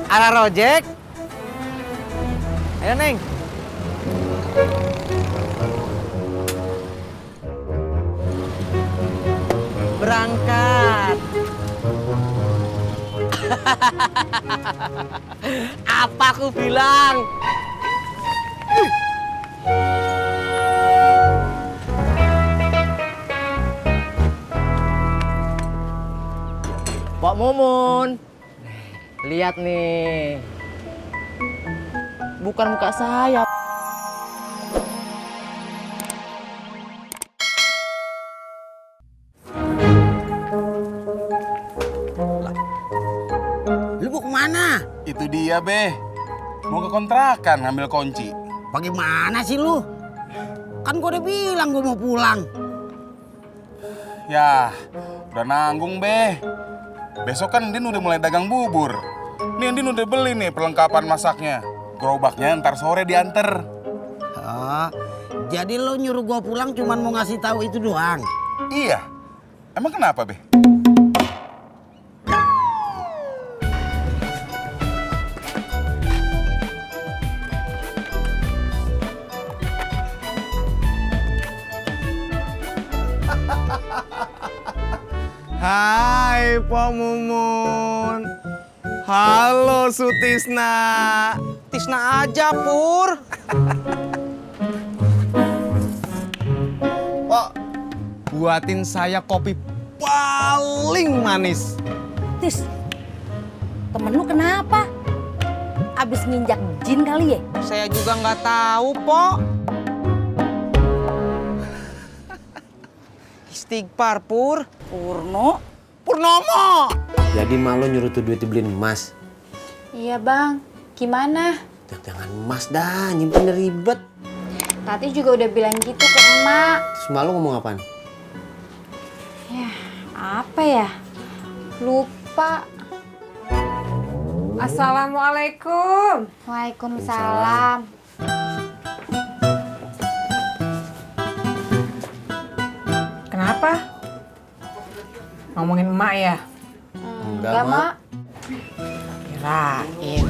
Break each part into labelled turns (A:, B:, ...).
A: Arah rojek. Ayo, Neng. Berangkat. Apa aku bilang? Pak Mumun, lihat nih. Bukan muka saya.
B: Lu mau kemana?
C: Itu dia, Be. Mau ke kontrakan ngambil kunci.
B: Bagaimana sih lu? Kan gua udah bilang gua mau pulang.
C: Ya, udah nanggung, Be. Besok kan Din udah mulai dagang bubur. Nih Din udah beli nih perlengkapan masaknya. Gerobaknya ntar sore dianter.
B: Oh, jadi lu nyuruh gua pulang cuman mau ngasih tahu itu doang?
C: Iya. Emang kenapa, Be?
A: Hai, Pak Mumun. Halo, Sutisna. Tisna aja, Pur. Pak, buatin saya kopi paling manis.
D: Tis, temen lu kenapa? Abis nginjak jin kali ya?
A: Saya juga nggak tahu, Pok. Istighfar, Pur. Purnomo.
E: Jadi malu nyuruh tuh duit dibeliin emas.
F: Iya bang, gimana?
E: Jangan emas dah, nyimpen ribet.
F: Tati juga udah bilang gitu ke emak.
E: Terus malu ngomong apaan?
F: Ya, apa ya? Lupa.
G: Assalamualaikum.
F: Waalaikumsalam.
G: Kenapa? Ngomongin emak ya?
F: Enggak, Mak.
G: Kirain.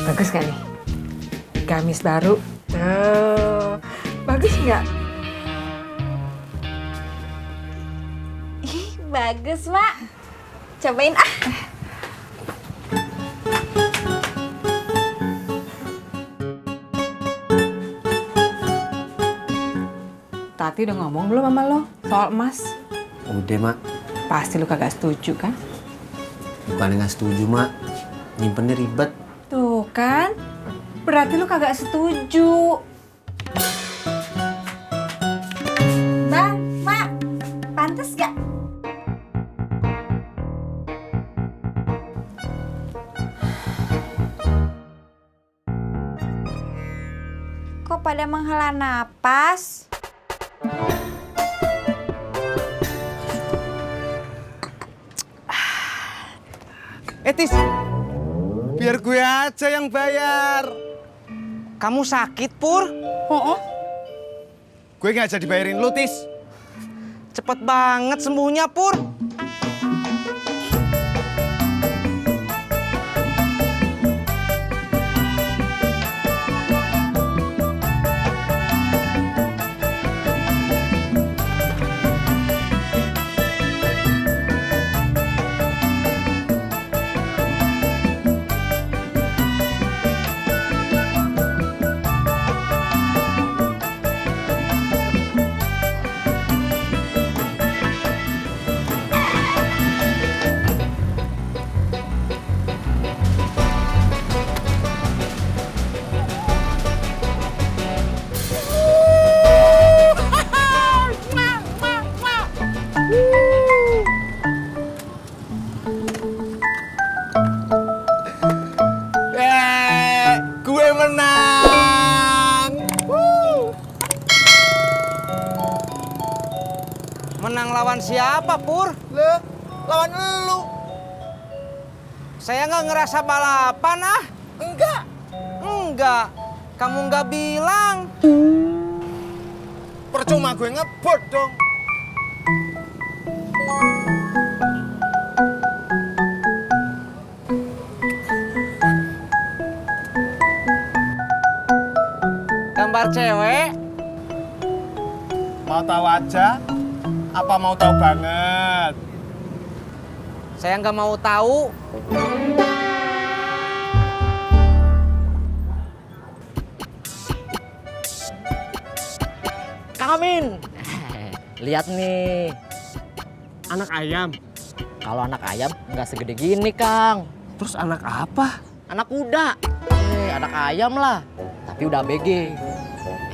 G: Bagus kan nih? Gamis baru. Tuh. Bagus nggak?
F: Ih, bagus, Mak. Cobain ah.
G: Tati udah ngomong belum sama lo soal emas?
E: Udah, Mak.
G: Pasti lo kagak setuju kan?
E: Bukannya nggak setuju, Mak. Nyimpennya ribet.
G: Tuh kan? Berarti lo kagak setuju.
F: Bang, Mak. Pantes gak? Kok pada menghela napas?
A: Tis, biar gue aja yang bayar. Kamu sakit, Pur?
D: Oh,
A: Gue nggak jadi bayarin lu, Tis. Cepet banget sembuhnya, Pur. Gue menang. Menang lawan siapa, Pur? Lawan elu. Saya nggak ngerasa balapan, ah. Enggak. Kamu nggak bilang. Percuma gue ngebut dong. we.
H: Mau tahu aja? Apa mau tahu banget?
A: Saya nggak mau tahu.
I: Kang Amin, lihat nih.
H: Anak ayam.
I: Kalau anak ayam nggak segede gini, Kang.
H: Terus anak apa?
I: Anak kuda. Anak ayam lah. Tapi udah ABG.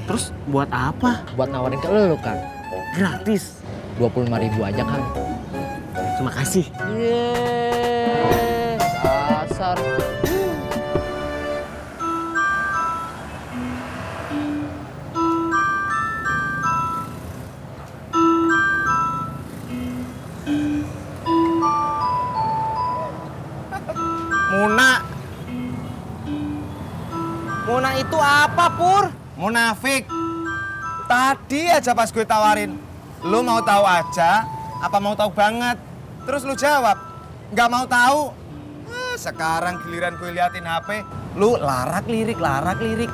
H: Terus buat apa?
I: Buat nawarin ke lu, Kang.
H: Gratis.
I: 25.000 aja, Kang.
H: Terima kasih.
I: Yeay, dasar.
A: Muna itu apa, Pur?
H: Munafik. Tadi aja pas gue tawarin, lu mau tahu aja, apa mau tahu banget? Terus lu jawab, nggak mau tahu. Sekarang giliran gue liatin HP, lu larak lirik.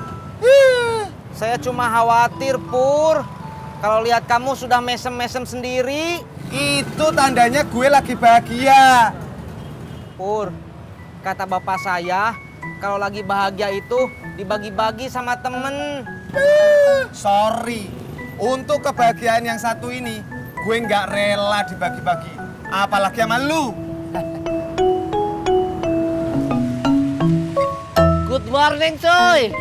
A: Saya cuma khawatir, Pur. Kalau lihat kamu sudah mesem-mesem sendiri.
H: Itu tandanya gue lagi bahagia.
A: Pur, kata bapak saya, kalau lagi bahagia itu dibagi-bagi sama temen.
H: Sorry, untuk kebahagiaan yang satu ini, gue nggak rela dibagi-bagi. Apalagi sama lu.
I: Good morning, cuy.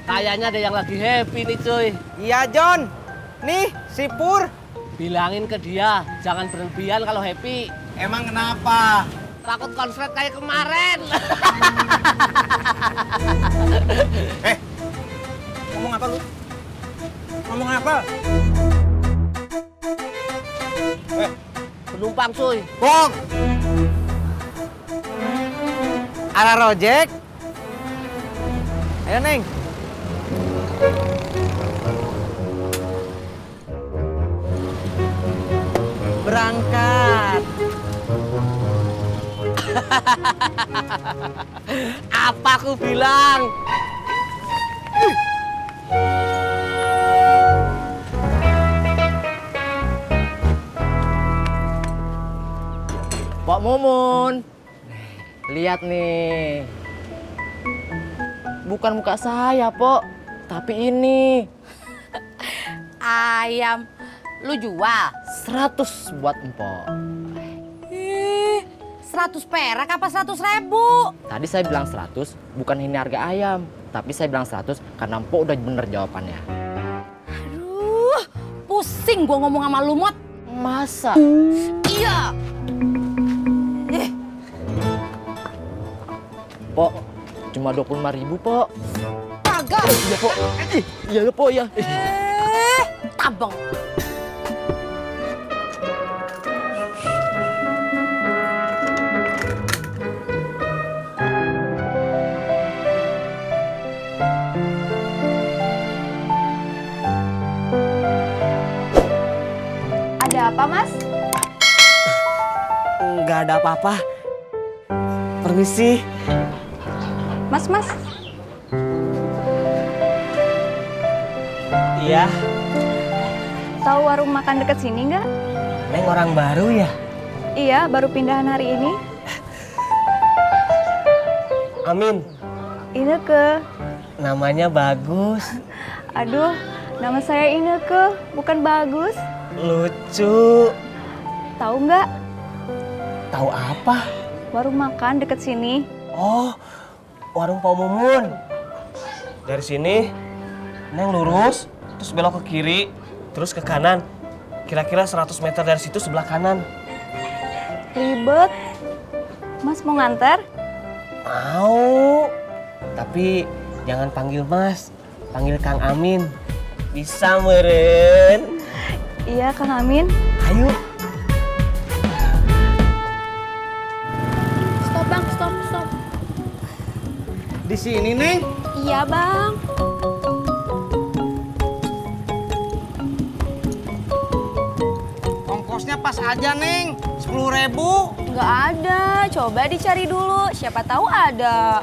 I: Kayaknya ada yang lagi happy nih, cuy.
A: Iya, John. Nih, si Pur.
I: Bilangin ke dia, jangan berlebihan kalau happy.
H: Emang kenapa?
I: Takut konslet kayak kemarin.
H: Ngomong apa lu? Ngomong apa?
I: Penumpang, cuy.
H: Bong!
A: Arah rojek. Ayo, Neng. Berangkat.
I: Apa aku bilang? Pak Mumun, lihat nih. Bukan muka saya, Pok, tapi ini.
D: Ayam, lu jual?
I: 100 buat Empok.
D: 100 perak apa 100.000?
I: Tadi saya bilang 100, bukan ini harga ayam. Tapi saya bilang 100 karena Empok udah bener jawabannya.
D: Aduh, pusing gua ngomong sama lu, Mot.
I: Masa?
D: Iya.
I: Pok, cuma 25.000, Pok.
D: Kagak.
I: Iya, Pok. Iya, Pok, ya.
D: Tabang.
F: Ada apa, Mas?
A: Nggak ada apa-apa. Permisi.
F: Mas.
A: Iya,
F: Tahu warung makan deket sini nggak?
A: Neng orang baru ya?
F: Iya, baru pindahan hari ini.
A: Amin,
F: Ineke.
A: namanya bagus,
F: Aduh, nama saya Ineke, bukan Bagus.
A: lucu.
F: Tahu nggak?
A: Tahu apa?
F: Warung makan deket sini.
A: Oh, warung Pak Mumun. Dari sini, Neng lurus, terus belok ke kiri, terus ke kanan. Kira-kira 100 meter dari situ sebelah kanan.
F: Ribet. Mas mau nganter?
A: Mau. Tapi jangan panggil Mas, panggil Kang Amin. Bisa meren.
F: Iya, Kang Amin.
A: Ayo.
F: Stop, Bang. Stop.
A: Di sini, Neng.
F: Iya, Bang.
A: Ongkosnya pas aja, Neng. 10.000.
F: Nggak ada. Coba dicari dulu. Siapa tahu ada.